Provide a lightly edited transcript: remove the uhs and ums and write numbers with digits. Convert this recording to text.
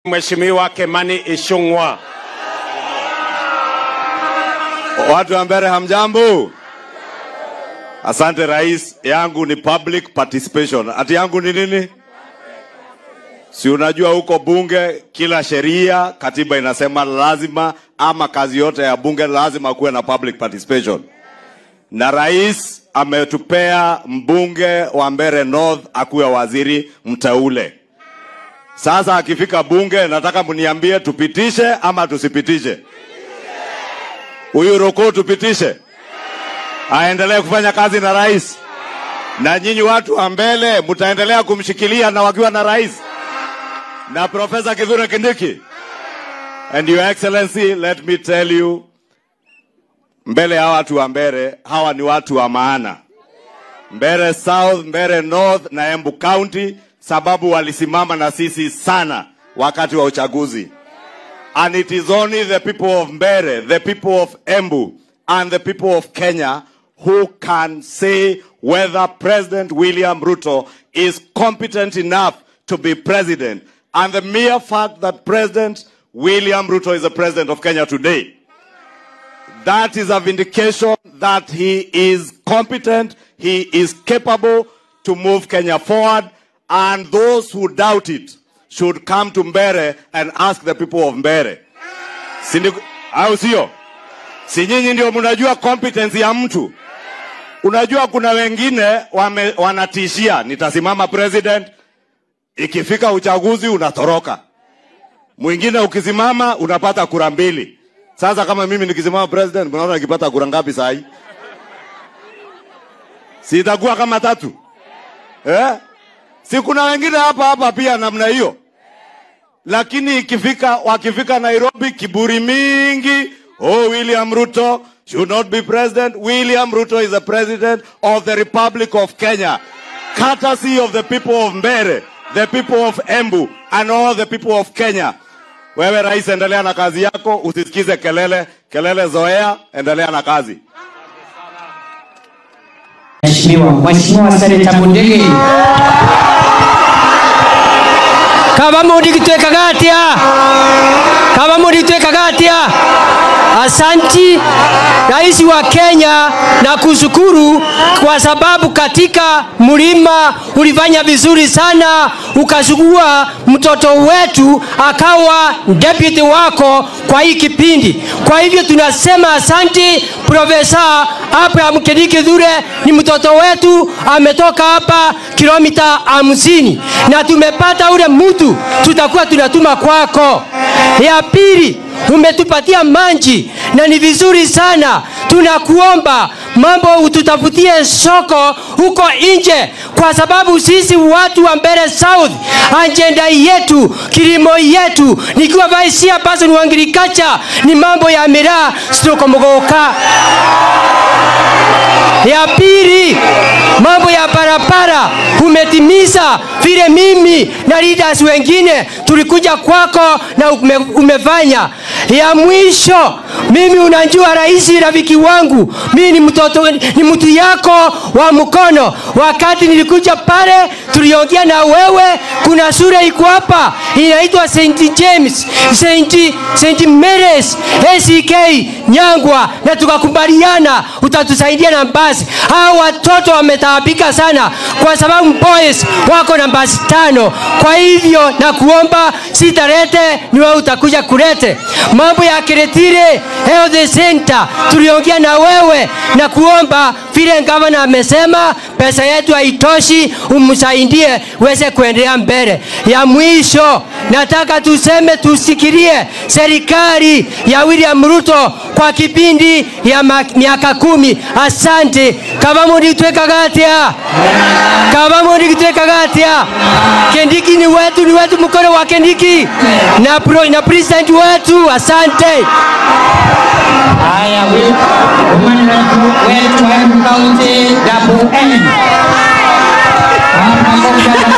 Mheshimiwa Kimani Ichung'wah. Watu wa Mbeere hamjambo? Asante rais, yangu ni public participation. Ati yangu ni nini? Si unajua huko bunge kila sheria katiba inasema lazima, ama kazi yote ya bunge lazima kuwe na public participation. Na rais ametupea mbunge wa Mbeere North akuwe waziri mteule. Sasa akifika bunge nataka mniambie tupitishe ama tusipitishe. Huyu Roko tupitishe? Aendelee kufanya kazi na rais. Na nyinyi watu wa mbele mtaendelea kumshikilia na wakiwa na rais. Na Professor Kithure Kindiki. And Your Excellency, let me tell you, mbele ya watu wa Mbeere, hawa ni watu wa maana. Mbeere South, Mbeere North na Embu County, sababu walisimama na sisi sana wakati wa uchaguzi. And it is only the people of Mbeere, the people of Embu, and the people of Kenya who can say whether President William Ruto is competent enough to be president. And the mere fact that President William Ruto is the president of Kenya today, that is a vindication that he is competent, he is capable to move Kenya forward, and those who doubt it should come to Mbeere and ask the people of Mbeere. Au sio? Si nyinyi ndio mnajua competence ya mtu? Unajua kuna wengine wanatishia, nitasimama president, ikifika uchaguzi unatoroka. Mwingine ukisimama unapata kura mbili. Sasa kama mimi nikisimama president, mnaona nikipata kura ngapi saa hii? Si itakuwa kama 3? Eh? Si kuna wengine hapa hapa pia namna hiyo. Lakini wakifika Nairobi kiburi mingi, oh, William Ruto should not be president. William Ruto is the president of the Republic of Kenya. Courtesy of the people of Mbeere, the people of Embu, and all the people of Kenya. Wewe rais, endelea na kazi yako, usisikize kelele, kelele zoea, endelea na kazi. Mheshimiwa Senator Mundigi. Kaba Mundigi twekaga atia? Kaba Mundigi twekaga atia? Asanti Rais wa Kenya, na kushukuru kwa sababu katika mlima ulifanya vizuri sana, ukachukua mtoto wetu akawa deputy wako kwa hii kipindi. Kwa hivyo tunasema asanti Profesa Abraham Kindiki Kithure, ni mtoto wetu, ametoka hapa kilomita 50 na tumepata ule mtu tutakuwa tunatuma kwako. Ya pili, umetupatia maji na ni vizuri sana. Tunakuomba mambo ututafutie soko huko nje, kwa sababu sisi watu wa Mbeere South, agenda yetu, kilimo yetu, nikiwa vice chairperson wa agriculture, ni mambo ya miraa soko mgoka. Ya pili, mambo ya barabara umetimiza vile mimi na leaders wengine tulikuja kwako na umefanya. Ya mwisho, mimi unajua rais rafiki wangu, mimi ni mtoto, ni mtu yako wa mkono. Wakati nilikuja pale tuliongea na wewe, kuna shule iko hapa inaitwa St James, St Mary's ACK Nyangwa, na tukakubaliana utatusaidia na basi. Hao watoto wametaabika sana kwa sababu boys wako na basi 5. Kwa hivyo nakuomba sitalete, ni wewe utakuja kulete. Mambo ya Kiretire Health Center tuliongea na wewe, na kuomba vile governor amesema pesa yetu haitoshi, umsaidie uweze kuendelea mbele. Ya mwisho, nataka tuseme tusikirie serikali ya William Ruto kwa kipindi ya miaka 10. Asante. Kaba muri twekaga atia? Kaba muri twekaga atia? Kindiki ni wetu, ni wetu, mkono wa Kindiki na president wetu. Asante. Haya, woman wetu wa Embu County, double N. Hapa